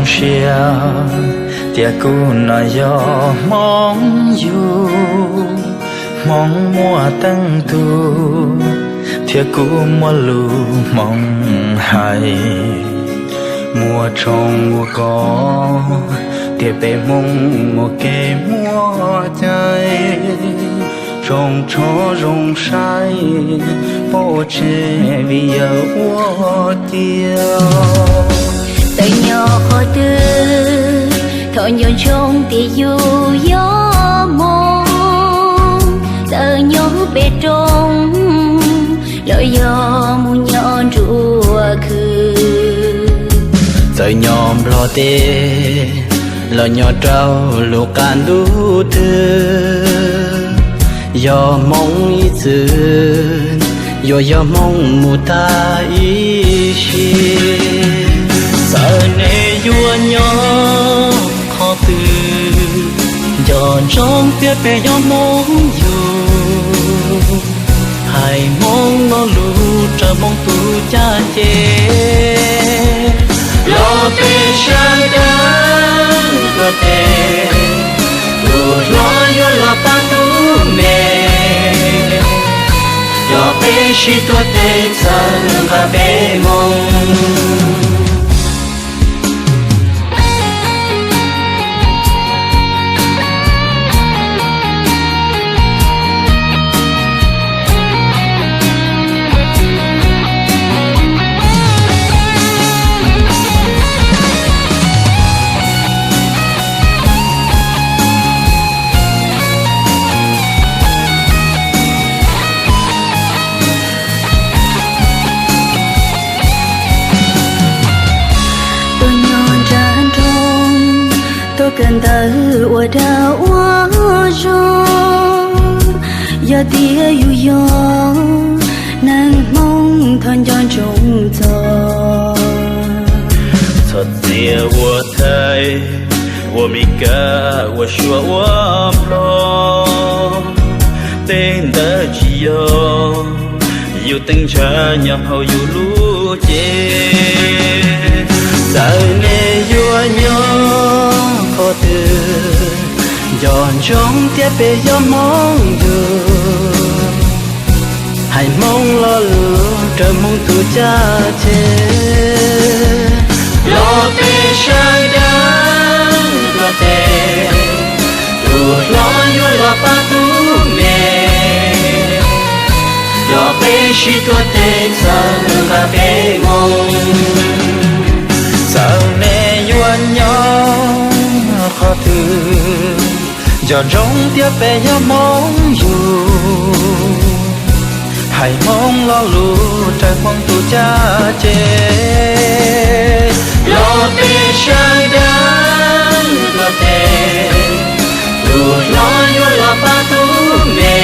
Ntsia tias kuv no yog Hmoob yug, Hmoob muaj teej tug, thiab kuv muaj lus Hmoob hais. Muaj tshoob muaj kos, tias peb Hmoob muaj kev muaj cai, zoo tsho zoo saib, pom tseg vim yawg ua ciav. Txawm nyob qhov twg, thov nco ntsoov tias yus yog Hmoob. Txawm nyob pem roob los yog mus nyob nruab khw, txawm nyob Nplog teb los nyob rau lub qab ntuj twg, yog Hmoob ib txwm, yuav yog Hmoob mus tag ib sim. Txawm nej yuav nyob qhov twg, nco ntsoov tias peb yog Hmoob yug. Hais Hmoob lo lus raws Hmoob tus caj ces, los peb sawv daws tuav tes, tus hlob yuav los pab tus me, los peb sib tuav tes txhawb nqa peb Hmoob. Tuaj nyob nram nroog, tuaj kawm ntawv ua dag ua zog, yog tias yus yog neeg Hmoob thov nco ntsoov txog. Txhob txia ua thaij, ua Mes Kas, ua Suav, ua Nplog, tej ntawd tsis yog yus teem ntshaw nyob hauv yus lub cev. Txawm nej yuav nyob qhov twg, nco ntsoov tias peb yog Hmoob yug. Hais Hmoob lo lus raws Hmoob tus caj ces, los peb sawv daws tuav tes, tus hlob yuav los pab tus me, los peb sib tuav tes txhawb nqa peb Hmoob. Txawm nej yuav nyob qhov twg, nco ntsoov tias peb yog Hmoob yug. Hais Hmoob lo lus raws Hmoob tus caj ces, los peb sawv daws tuav tes, tus hlob yuav los pab tus me,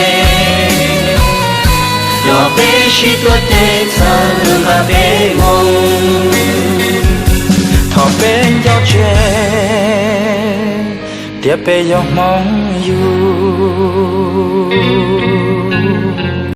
los peb sib tuav tes txhawb nqa peb Hmoob. Thov peb nco tseg tias peb yog Hmoob yug.